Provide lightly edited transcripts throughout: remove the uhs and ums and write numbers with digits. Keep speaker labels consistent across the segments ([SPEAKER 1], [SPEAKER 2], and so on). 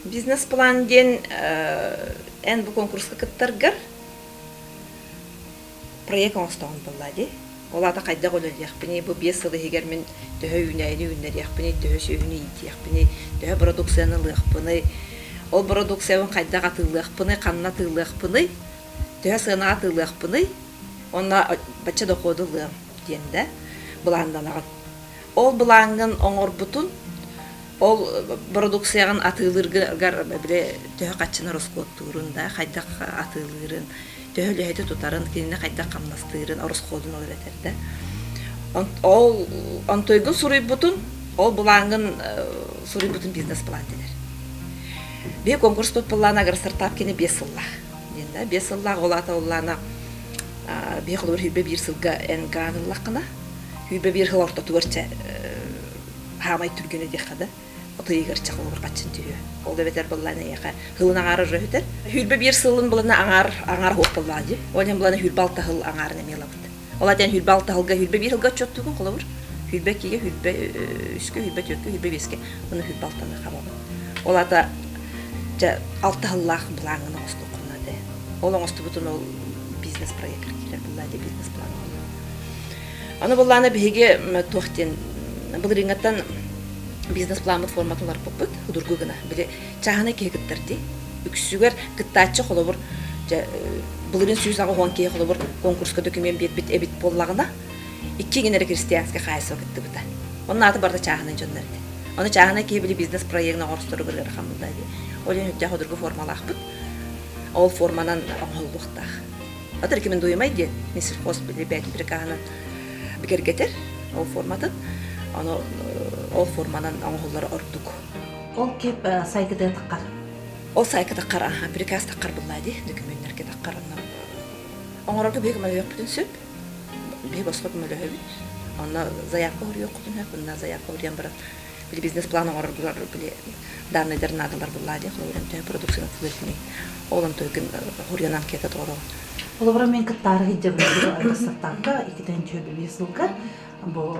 [SPEAKER 1] Бизнес-план диэн эн бу конкурска кыттаргар проект оҥостоҕун буоллаа дии. Ол аата хайдах үлэлиэхпиний, бу 5 сыл иһигэр мин төһө үүнээйини үүннэриэхпиний, төһө сүөһүнү иитиэхпиний, төһө бородууксуйаны ылыахпыный, ол бородууксуйабын хайдах атыылыахпыный, ханна атыылыахпыный, төһө сыанаҕа атыылыахпыный, уонна бачча дохуоду ылыам диэн да былааннанаҕын. Ол былааҥҥын оҥорбутун Ол бородууксуйаҕын атыылыыргар били төһө хаччыны ороскуоттуурун да, хайдах атыылыырын, төһө үлэһити тутарын, кинини хайдах хамнастыырын, ороскуотун ол эбэтэр да. Ол онтуйгун суруйбутун, ол былааҥҥын суруйбутун бизнес-план дэнэр. Биһи конкурспут былаана агростартап кини 5 сыллаах. Диэн да, 5 сыллаах ол аата оллаана биһи холобур сүүрбэ биир сылга эн гаан ыллаххына, 21 сыл ортотугар чэ хаамай түргэнэ диэххэ да, отуйугар чэ холобур хаччын түһүө. Ол эбэтэр быллаан эйиэхэ сылын аҥаара уже бүтэр. 21 сылын былана аҥаар аҥаар уох буоллаҕа дии. Ол иһин былана 26 сыл аҥаарын эмиэ ылабыт. Ол атен 26 сылга 21 сылга отчуоттуугун холобур. 22-гэ, 23-кэ, 24-кэ, 25-кэ уонна 26-ны хабабыт. Ол ата дьэ алта сыллаах былааҥҥын оҥостуоххун наада. Ол оҥостубутун ол бизнес-проект киирэр буоллаа дии бизнес-план. Аны буоллаҕына биһиги туох диэн былырыыҥҥаттан бизнес-пламмыт форматын уларыппыппыт судургу гына. Били чааһынай киһи кыттар дии. Үксүгэр кыттааччы холобур дьэ былырыын 180 киһи холобур конкурска документ биэрбит эбит буоллаҕына икки гин эрэ крестьянскай хаһаайыстыба кыттыбыта. Онно аата барыта чааһынай дьоннор этэ. Ону чааһынай киһи били бизнес-проегын оҥорсторугар ыарахан буолла дии. Ол иһин үрдээх судургу формалаахпыт. Ол форманан оҥоһуллуохтаах. Аты рекомендуемай диэн Минсельхоз бэйэтин приказынан бигэргэтэр ол форматын. Ону ол форманан оҥоһуллара ордук.
[SPEAKER 2] Ол кеп сайтыда таххар.
[SPEAKER 1] Ол сайтка таххар, аха, приказ таххар булла дии, документтерге таххар онно. Оҥорорго биһиги көмөлөһүөхпүтүн сөп. Биһиги босхо көмөлөһөбүт. Онно заявка уруйуоххутун сөп, онно заявка уруйан баран били бизнес-план оҥороргор били данныйдар наадалар буллаа дии холобур төһө продукцияны атыылыыргыный ол онтуйгун хуруйан анкета толороҕун.
[SPEAKER 2] Холобура мен кыттаары сылдьабын стартапка 2025 сылга бу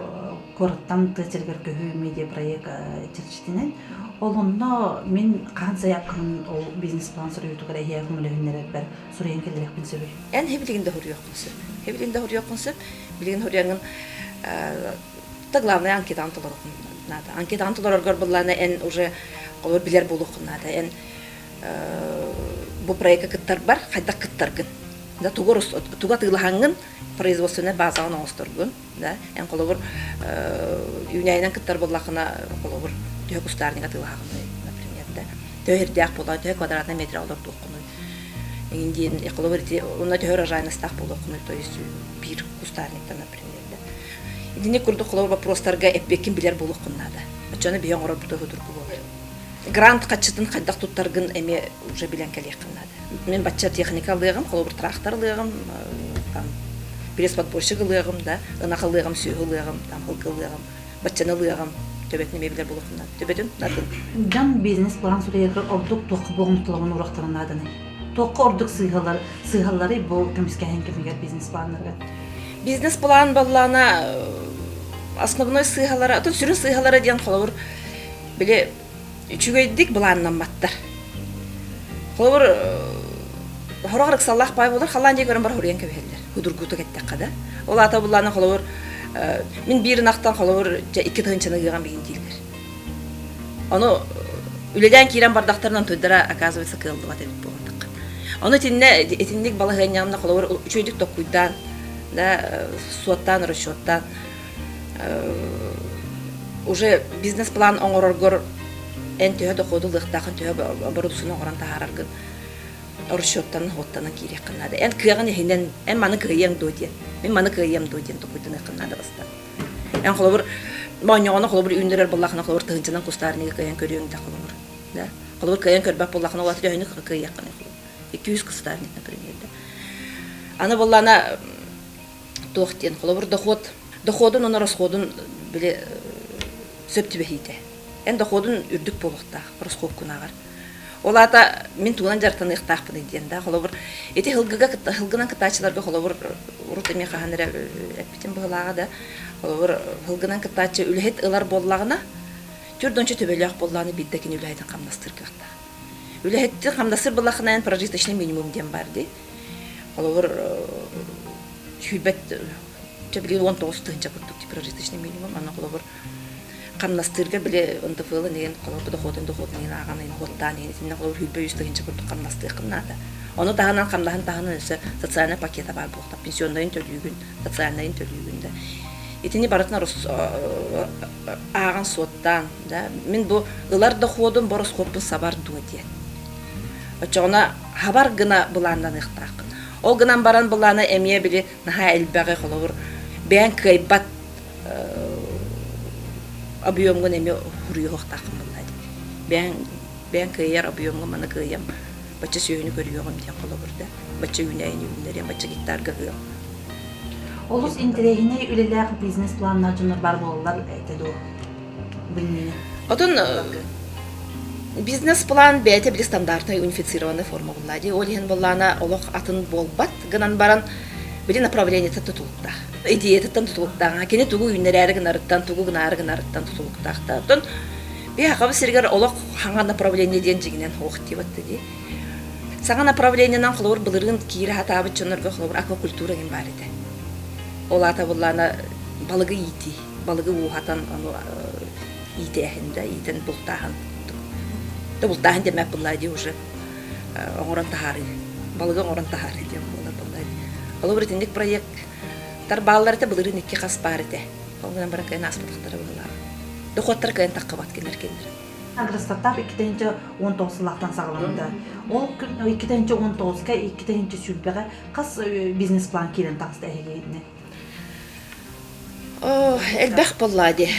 [SPEAKER 2] куораттан тыа сиригэр көһүү медиапроект чэрчитинэн ол онно мин хаһан заявкабын ол бизнес-план суруйуутугар эһиэхэ көмөлөһүннэрэрбэр суруйан кэллэрэхпин сөбүй?
[SPEAKER 1] Эн билигин да суруйуоххун сөп. Билигин да суруйуоххун сөп. Билигин суруйаҥҥын Это главное анкетаны толоруоххун наада. Анкетаны толороргор быллаана эн уже холобур билэр буолуоххун наада. Эн бу проекка кыттарбар хайдах кыттаргын. Да тугу тугу атыылаһаҥҥын производственнай базаҕын оҥосторгун. Да эн холобур үүнээйинэн кыттар буоллаххына холобур төһө кустарник атыылаһаҕыный, например, да. Төһө ирдээх буолаа, төһө квадратный метр олордуоххунуй. Эҥин диэн холобур ити онно төһө урожайностаах буолуоххунуй, то есть биир кустарниктан, например, да. Итинник курдук холобур боппуруостарга эппиэккин билэр буолуоххун наада. Оччону биһи оҥорорбут судургу буолар. Грант хаччытын хайдах туттаргын эмиэ уже билэн кэлиэххин наада. Мин бачча техника ылыаҕым, холобур трактор ылыаҕым, там пресс-подборщик ылыаҕым да, ынах ылыаҕым, сүөһү ылыаҕым, там ылгы ылыаҕым, баччаны ылыаҕым, төбөтүн эмиэ билэр буолуоххун наада. Төбөтүн атын.
[SPEAKER 2] Дьон бизнес-план суруйарыгар ордук туохха болҕомтолорун уурахтарын нааданый? Туохха ордук сыыһалар, сыыһалларый бу көмүскээһин кэмигэр бизнес-планнарыгар?
[SPEAKER 1] Бизнес-план буоллаҕына основной сыыһалара, отон сүрүн сыыһалара диэн холобур били үчүгэйдик былааннамматтар. Холобур хороҕор ыксаллаах паай буолар, халлаан дьиэ көрөн бар хоруйан кэбиһэллэр. Худургутук эттэххэ да. Ол аата буллаана холобур мин биир ынахтан холобур 2 тыһыынчаны ыаҕан бигин дииллэр. Ону үлэлээн киирэн бардахтарынан туйдара оказывается кыаллыбат эбит буолан Ону итиннэ итинник балаһыанньаҕына холобур үчүгэйдик токкуйдаан да суоттаан расчеттаан уже бизнес-план оҥороргор эн төһө дохуоду ылыахтааххын төһө бородууксуйаны оҥорон таһаараргын расчеттанан суоттанан киириэххин наада эн кыаҕын иһинэн эн маны кыайыаҥ дуо диэн мин маны кыайыам дуо диэн толкуйданыаххын наада бастаан эн холобур моонньоҕону холобур үүннэрэр буоллаххына холобур тыһыынчанан кустаарнига кыайан көрүөҥ да холобур да холобур кыайан көрбөт буоллаххына ол аты төһөнү кыайыаххыный холобур 200 кустарник например да аны буоллаана туох диэн холобур дохуот доходун уонна расходун били сөп түбэһиитэ эн доходун үрдүк буолуохтаах расходкунааҕар ол аата мин тугунан дьарыктаныахтаахпыный диэн да холобур ити һылгыга һылгынан кыттааччыларга холобур урут эмиэ хаһан эрэ эппитим быһыылааҕа да холобур һылгынан кыттааччы үлэһит ылар буоллаҕына түөрт уонча төбөлөөх буоллаҕына биирдэ кини үлэһитин хамнастыыр кыахтаах. Үлэһиттин хамнасыр былахынан прожиточный минимум диэн бар дии. Холобур, сүүрбэт чэ билигин 19 тыһыынча курдук прожиточный минимум. Аны холобур хамнастыырга били НДФЛ иһин холобур дохуотун дохуотун иһин ааҕан иһин хуоттаан иһин итиннэ холобур сүүрбэ үс тыһыынча курдук хамнастыаххын наада. Ону таһынан хамнаһын таһынан өссө социальный пакета баар буолуохтаах. Пенсионнайын төлүүгүн, социальнайын төлүүгүн да. Итини барытын ааҕан суоттаан да мин бу ылар дохуодум боросхуоппун сабар дуо диэн. Оччоҕуна хабар гына былааннаныахтааххын. Ол гынан баран былаана эмиэ били наһаа элбэҕи холобур бэйэҥ кыайбат объемҥун эмиэ хуруйуохтааххын буоллаа дии. Бэйэҥ бэйэҥ кыайар объемҥун маны кыайам бачча сүөһүнү көрүөҕүм диэн холобур да бачча үүнээйини үүннэриэм бачча гектарга ыам.
[SPEAKER 2] Олус интэриэһинэй үлэлээх бизнес-планнаах дьоннор баар буолаллар этэ дуо? Билиҥҥини.
[SPEAKER 1] Отон бизнес-план бэйэтэ били стандартнай унифицированный форма буолла дии. Ол иһин буоллаана олох атын буолбат гынан баран били направлениета тутулуктаах. Идеятыттан тутулуктаах. Кини тугу үүннэрээри гынарыттан, тугу гынаары гынарыттан тутулуктаах да. Оттон би Сахабыт сиригэр олох хаҥа направление диэн дьиҥинэн суох диэбит дии. Саҥа направлениенан холобур былырыын киирэ сатаабыт дьоннорго холобур аквакультура диэн баар этэ. Ол аата буоллаана балыгы иитии, балыгы ууһатан ону иитээһин да, иитэн бултааһын курдук. Да бултааһын диэмэк буоллаа дии уже оҥорон таһаарыы, балыгы оҥорон таһаарыы диэн буолар буоллаа дии. Холобур итинник проекттар бааллар этэ, былырыын икки хас баар этэ. Ол гынан баран кыайан ааспатахтара быһыылаах. Дохуоттара кыайан таххыбат кинилэр кинилэр.
[SPEAKER 2] Агростартап 2019 сыллаахтан саҕаламмыта. Ол күн 2019-ка 2020-ҕэ хас бизнес-план киирэн таҕыста эһигиһинэ?
[SPEAKER 1] Элбэх буоллаа дии.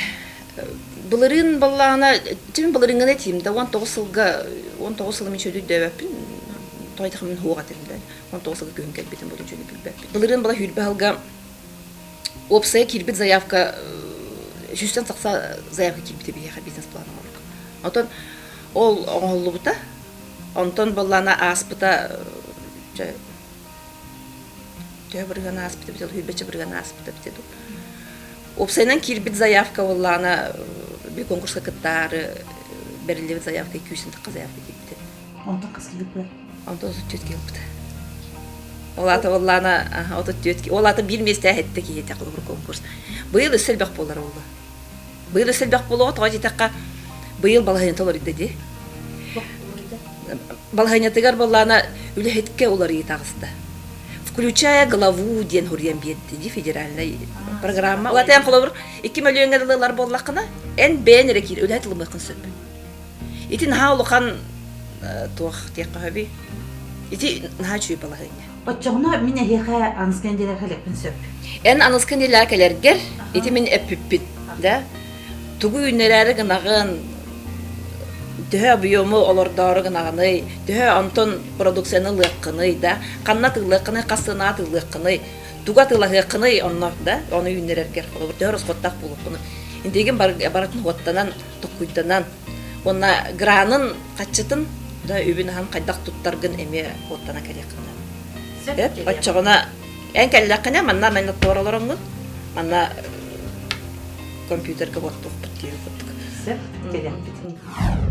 [SPEAKER 1] Былырыын буоллаҕына, дьэ былырыыҥҥыны этиим да, 19 сылга, 19 сылы мин үчүгэйдик өйдөөбөппүн. Тоҕо диэтэххэ мин суох этим да. 19 сылга күһүн кэлбитим, буолун үчүгэйдик билбэппин. Былырыын была сүүрбэ сылга уопсайа киирбит заявка сүүстэн тахса заявка киирбитэ биһиэхэ бизнес-план оҥорорго. Оттон ол оҥоһуллубута. Онтон буоллаана ааспыта дьэ төһө бырыһыан ааспыта эбитэ, сүүрбэччэ бырыһыан ааспыта эбитэ дуу. Уопсайынан киирбит заявка буоллаана би конкурска кыттаары бэриллибит заявка күүсүн тахха заявка киирбитэ.
[SPEAKER 2] Онтон хас киирбит?
[SPEAKER 1] Онтон 34 киирбит. Ол аата буоллаана 34 ол аата биир миэстэ эһэтте киһиэтэ холобур конкурс. Быйыл өссө элбэх буолар буолла. Быйыл өссө элбэх буолуоҕа тоҕо диэтэххэ быйыл балаһыанньата уларыйда дии. Балаһыанньатыгар буоллаана үлэһиткэ уларыйыы таҕыста. Включая главу диэн хуруйан биэрди дии федеральнай программа. Ол аата холобур 2 мөлүйүөҥҥэ дылы ылар буоллаххына эн бэйэн эрэ киир үлэһит ылымыаххын сөп. Ити наһаа улахан туох диэххэ сөбүй? Ити наһаа үчүгэй балаһыанньа.
[SPEAKER 2] Оччоҕуна мин эһиэхэ аныскы нэдиэлэҕэ кэлиэхпин сөп.
[SPEAKER 1] Эн аныскы нэдиэлэҕэ кэлэргэр ити мин эппиппин да тугу үүннэрээри гынаҕын, төһө объему олордоору гынаҕыный, төһө онтон продукцияны ылыаххыный да, ханна атыылыаххыный, хас сыанаҕа атыылыаххыный, тугу атыылаһыаххыный онно да, ону үүннэрэргэр холобур төһө расходтаах буолуоххунуй. Интигин барытын уоттанан толкуйданан уонна гранын хаччытын да үбүн аһын хайдах туттаргын эмиэ уоттана кэлиэххин наада. Оччоҕуна эн кэллэххинэ манна манна туора олороҥҥун манна компьютерга уоттуохпут диэн курдук.
[SPEAKER 2] Сөп, кэлиэхпит.